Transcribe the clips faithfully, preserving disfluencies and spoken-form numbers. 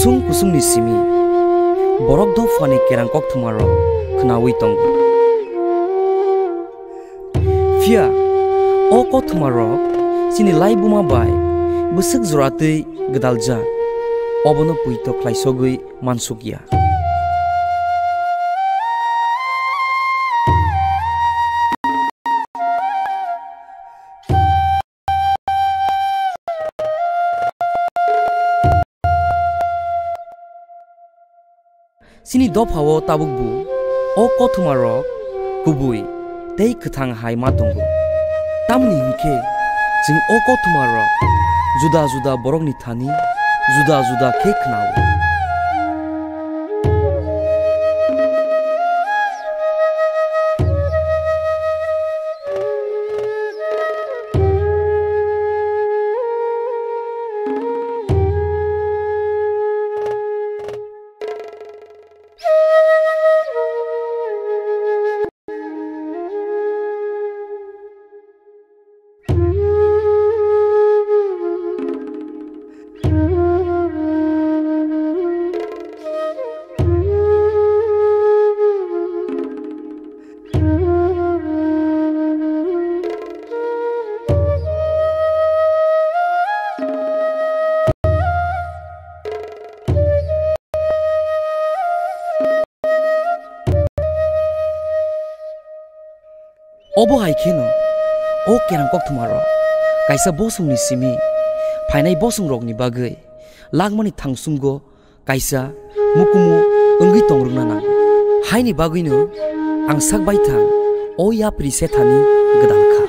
Kusung kusungni simi borok dophani kerang kokthumarok khnaui tongo. Phiya o kokthumarok chini laibuma bai bwswk joratwi gwdaljak, obono poito khlaisogwi mansukya. Chini dophao tabukbo o kokthumarok kubui tei kwthang hai ma tongo. Tamoni hinkhe chwng o kokthumarok juda juda borokni thani juda juda khe khnao. Obo hai kheno o kerang kokthumarok kaisa bosongni simi phainai bosongrokni bagwi langmani thangsungo kaisa mukumu wngwi tongrwkna nango. Haini bagwino ang sak baithang o yapri sethani gwdal kha.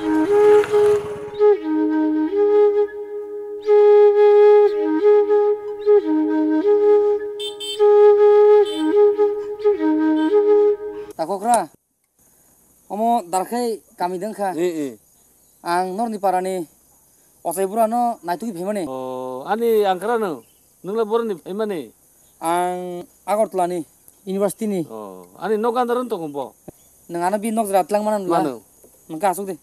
Takokra, omo darkhai kami dengkha. Eh, eh. Ang norni parani ochai burano naitugwi phaimani. Oh, ani angkra no, nungla boroni phaimani? Ang Agartala ni, university ni. Oh, ani nok andar wng tongo bo? Nung ano bi nok jora tlang mano nula. Mano. Nungka asuk de.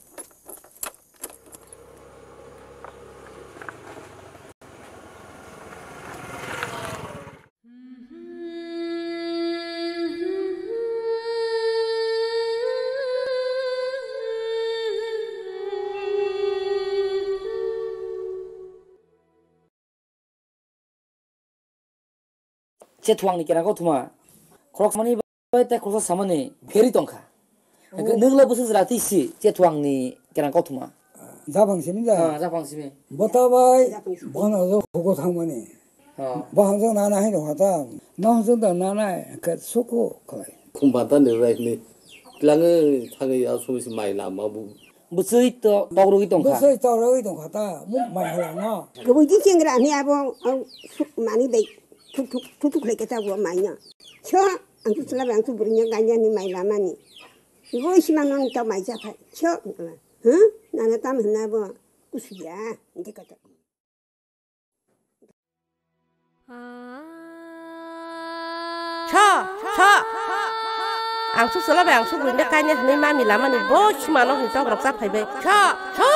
Chethuangni kerang kokthumarok khoroksa mani bai tei khoroksa samani pherwi tongkha. Oh. Nwngla bwswk jora twi si Chethuangni kerang kokthumarok? Japhang simi da? Ah, japhang simi. Bota bai bono jo hugo thangmani. Ah. Bo hamjak nana hai rokha ta. No hamjak da nana ke suku khlai. Khumba ta ni rai ni. Tlangwi thangwi aswk si mai lama bu. Bwswi to tokrogwi tongkha. Bwswi tokrogwi tongkha ta, muk mai hala no. Kubui di chengra ni abo, au, suk mani dei, thuk thuk, thuk thuk lai keta bo mai no. Cho, ang tu sela bang tu burinya ganya ni mai lama ni. Boi simang nang ta mai ja phai. Cho, huh? Nana tam hna bo, kusuya, de kata. Cho, cho. Ang su sela bai ang su buini kainwi hwnwi mami lamani bo sima nokni tok rok cha phaibai. Cho, cho.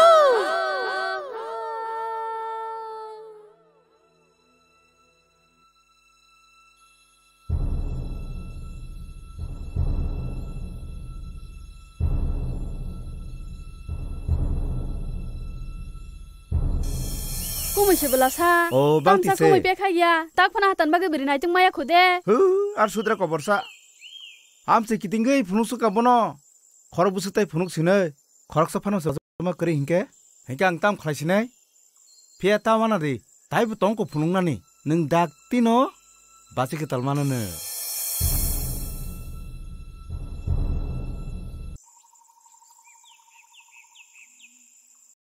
Kumui se bwla sa. O, bang tamsa ti se. Kumui pekha ya. Tak phano hatan bagwi bwrwi naitung maya khude. Hu, ar sudra kobor sa. Amse kitingwi phunuk suka bono. Khorok busu tai phunuk sinai. Khoroksa phano sa ma kwrwi hinkhe. Hinkhe ang tam khlai sinai. Phiya ta wana di. Taibo tongko phunuknani. Nwng dak tino basi kwtal mano no.